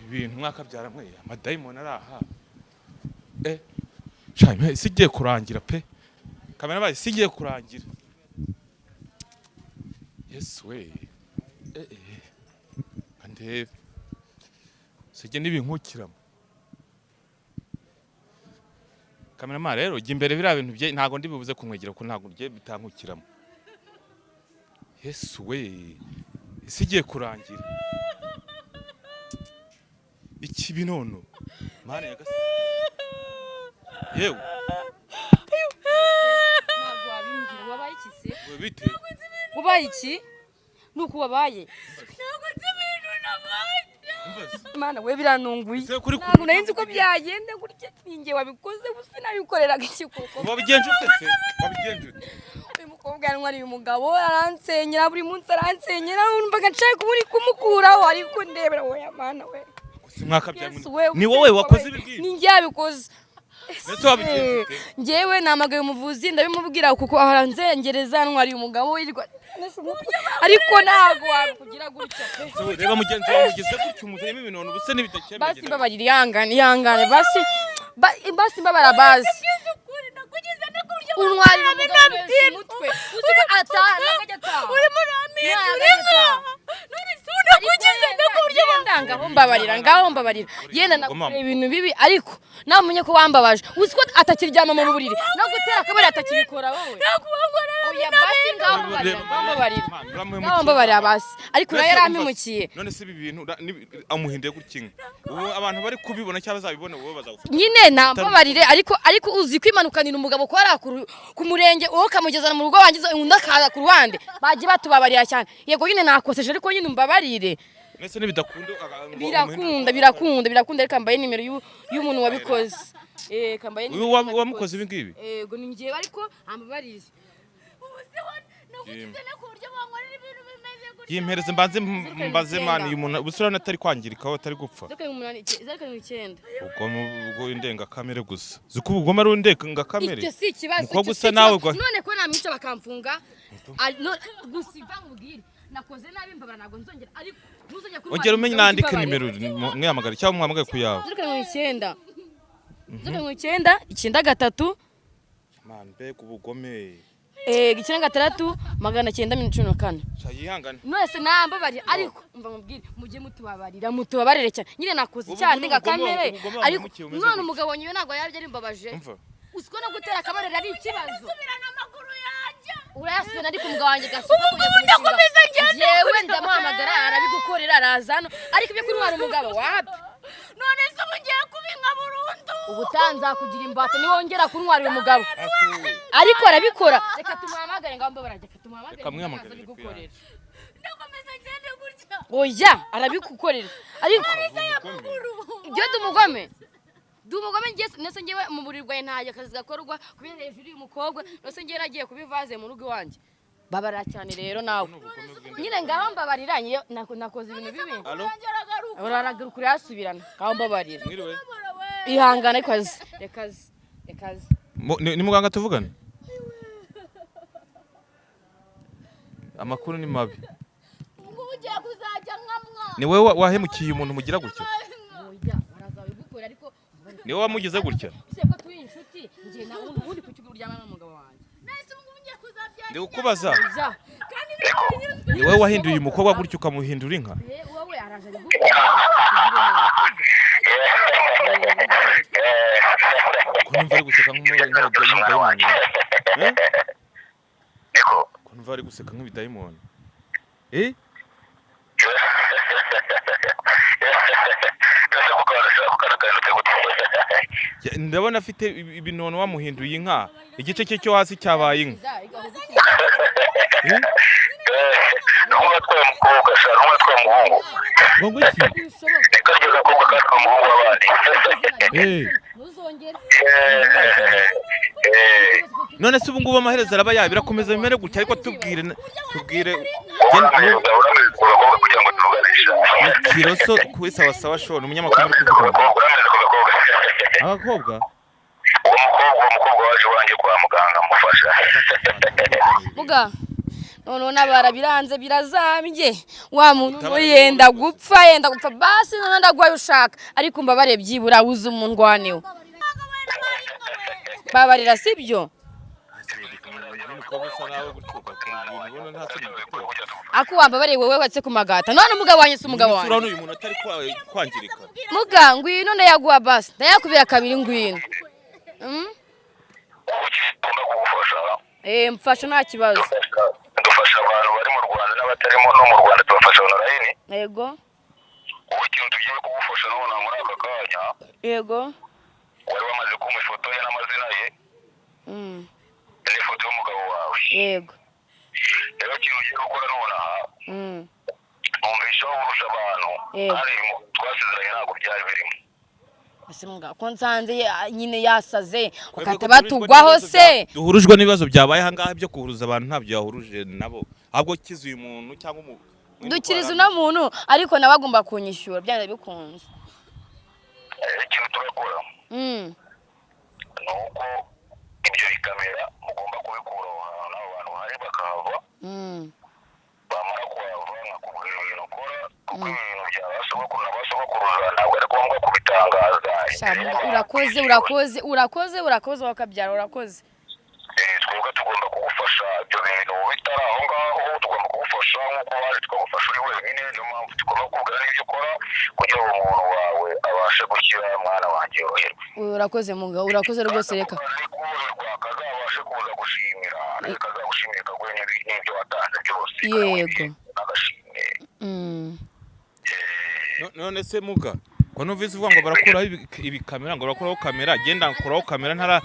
Ibintu mwakabyara mwe, amadayimoni ari aha. Sha, isi igiye kurangira pe. Kamera bayi, isi igiye kurangira. Yesu we! Ndebe sijye n'ibinkukiramo. Kameramani rero, jya imbere. Biriya bintu bye ntabwo ndi bubuze kumwegera, kuko ntabwo bye bitankukiramo. Yesu we, isi igiye kurangira. Ikibi nono mana nyagasani, yewe! Ntabwo wabimbwira. Wabaye iki se? We, bite? Wabaye iki? Ni uku wabaye? Umva. Mana we, biranunguye. Ese kuri Ntabwo nari nzi ko byagenda gutya. Ninjye wabikoze gusa, nabikoreraga iki koko? Wabigenje ute se? Wabigenje ute? Uyu mukobwa yantwariye umugabo, aransenyera, buri munsi aransenyera. Numvaga nshaka kuba uri kumukuraho, ariko ndebera wowe, Mana we! Si mwakabyara? Yesu we! Ni wowe wakoze ibi ngibi? Ninjye yabikoze. Ese wabigenje ute? Njyewe nahamagaye umuvuzi, ndabimubwira, kuko aranzengereza, ntwariye umugabo wirirwa, ariko ntabwo wakugira gutya pe. Ese we, reba mugenzi wawe mugize gutya, umuzanyemo ibinono ubuse n'ibidakemeye. Basi mbabarira, ihangane, ihangane basi. Basi mbabara basi. Untwarira umugabo wese umutwe, uzi ko ataha ntakajya ataha. Urimo urampindura inka. None se ubu nakugize no ku buryo Yenda, ngaho mbabarira, ngaho mbabarira. Yenda nakoreye ibintu bibi, ariko nawe umenye ko wambabaje. Uzi ko atakiryama mu buriri, no gutera akabari atakibikora wowe? Oya, basi ngaho mbabarira, ngaho mbabarira, ngaho mbabarira basi. Ariko nawe yarampemukiye. None se ibi bintu amuhinduye gutya inka, ubu abantu bari kubibona cyangwa bazabibona, wowe bazagufata? Nyine nambabarire, ariko uzi kwimanukanira umugabo ko ari ku murenge, wowe ukamugeza mu rugo, wangiza undi akaza ku ruhande. Bagiye batubabarira cyane. Yego nyine nakoseje, ariko nyine umbabarire. Nese nibidakunda ngo Birakunda, birakunda, birakunda. Ariko mbaye nimero y'umuntu wabikoze. Kambaye uyu nimero wamukoze ibi ngibi? Yego, ni njyewe, ariko ambabarire. Nakugize no ku buryo bankorera ibintu bimeze gutya. Yimpereze mbanze mbaze. Mani, uyu muntu ubuse urabona atari kwangirika, aho atari gupfa? 0780, 079. Ubwo ubwo indengakamere gusa, ziko ubugome ari indengakamere. Icyo si ikibazo. Umukobwa Icyo usa si nawe ikibazo. None ko namwica bakamfunga? Gusa iva nkubwire, nakoze nabi, mbabara, ntabwo nzongera, ariko ntuzongera kuntwara Ongera umenye umugabo. nandike Ukibabarira. nimero, mwihamagare cyangwa muhamagare ku yawe. 079, 079, 93. Man, mbega ubugome! 96, 914. Sha, yihangane. None nambabarira, ariko umva mubwire, mujye mutubabarira, mutubabarire cyane. Nyine nakoze Ubu icyaha ni ndengakamere. ubugome Ariko wamuhemukiye bumeze none gutya. umugabo nyiwe ntabwo yabyo ari mbabaje. Umva. Uzi ko no gutera akabariro ari ikibazo? Subirana amaguru yanjye. Urayasubirana, ariko umugabo wanjye gasuka. Ubu ngubu ndakomeza ngende. Yewe, ndamuhamagara, arabigukorera, araza hano, ariko ibyo kuntwara umugabo wapi. None se ubu ngiye kuba inka burundu? Ubutaha nzakugira imbata niwongera kuntwarira umugabo. Ariko arabikora. Reka tumuhamagare, ngaho mbabarira, reka tumuhamagare. Reka mwihamagare. Abigukorera. Ndakomeza ngende gutya? Oya, arabigukorera, ariko ibyo dumugome dumugome. Ngiye nese ngewe mu buriri bwawe, ntajya akazi gakorwa kubera hejuru y'umukobwa. Nese ngewe nagiye kuba ivaze mu rugo iwanjye? Babarira cyane rero nawe nyine, ngaho mbabarira. Ngewe nakoze ibintu bibi. Allo? Uraragaruka, urayasubirana, ngaho mbabarira. Mwiriwe. Ihangane, ariko azi, reka azi, reka azi. Ni muganga tuvugane? Amakuru ni mabi. Ubu ugiye kuzajya nkamwa. Ni wowe wahemukiye umuntu mugira gutya? Oya, baraza babigukorera, ariko Ni wowe wamugize gutya? Usibye ko turi inshuti njye na ubundi, kuki uryamana n'umugabo wanjye? Nahise ubu ngubu ngiye kuzabyara. Ndi kukubaza. Oya. Kandi Ni wowe wahinduye uyu mukobwa gutya, ukamuhindura inka? Wowe araje abigukorera, tugire neza. Ko numva ari guseka nk'umudayimoni? Eh? Ko numva ari guseka nk'ibidayimoni? Eh? Ndabona afite ibinono, wamuhinduye inka, igice cye cyo hasi cyabaye inka. Eh? N'umwe atwaye umukobwa sha, n'umwe atwaye umuhungu. Ngo iki? Reka ryo gakobwa katwaye umuhungu w'abandi. Eh. Ntuzongere. None se ubu ngubu amaherezo araba yaba birakomeza bimere gutya? Ariko tubwire, tubwire. Urameza, urameza ku gakobwa kugira ngo tuvuganishe. Ni Kiroso kuri Sawa Sawa Show, ni umunyamakuru uri kuvugana. Urameza ku gakobwa. Abakobwa. Uwo mukobwa, uwo mukobwa waje iwanjye kwa muganga amufasha. Muga. Noneho nabara biranze, birazambye, wa muntu Utabara yenda n'ubundi. gupfa, yenda gupfa. Basi noneho ndaguhaye ushaka, ariko mbabare byibura wuze umundwaneho. Babarira, sibyo? N'umukobwa usa nawe gutyo ugakora ibintu ubona nta soni bigutera. Ako wambabariye wowe watse ku magata. None umugabo wanjye si umugabo Isura wanjye. n'uyu muntu atari kwangirika. Muga, ngwino, ndayaguha basi, ndayakubira kabiri, ngwino. Tugomba kugufasha. Eh, mfasha, nta kibazo. Dufasha abantu bari mu Rwanda n'abatarimo no mu Rwanda, tubafasha online. Yego. Ubu ikintu tugiye kugufasha nonaha muri aka kanya, wari wamaze kumpa ifoto ye n'amazina ye n'ifoto y'umugabo wawe. Yego. Rero ikintu ugiye gukora nonaha, numvisha wahuruje abantu, kandi twasezeranye ntabwo byari birimo. Ese muga, ko nsanze nyine yasaze bakahita batugwaho se? Duhurujwe n'ibibazo byabaye ahangaha byo guhuruza abantu, ntabyo yahuruje nabo, ahubwo kiza uyu muntu cyangwa Dukiriza uno muntu, ariko nawe agomba kunyishyura byanze bikunze. Ikintu turakora ni uko ibyo bikamera mugomba kubikura aho hantu n'abo bantu bahari bakahava. Bamara kuhava nkakubwira ibintu ukora, kuko ibintu bya ba sogokuru na ba sogokuruza ntabwo ari ngombwa kubitangaza. Sha, muga, urakoze, urakoze, urakoze, urakoze, wakabyara, urakoze. Twebwe tugomba kugufasha ibyo bintu bitari aho ngaho, tugomba kugufasha nk'uko waje tukagufasha uri wenyine. Niyo mpamvu tugomba kukubwira n'ibyo ukora kugira ngo umuntu wawe abashe gukira, mwana wanjye, yoroherwe. Urakoze muga, urakoze rwose, reka. Koroherwa kazabashe kuza gushimira, kazagushimira kaguhe n'ibyo watanze byose. Yego. Agashimwe. None se muga, ko numvise uvuga ngo barakuraho ibikamera, ngo barakuraho kamera, genda nkuraho kamera ntara.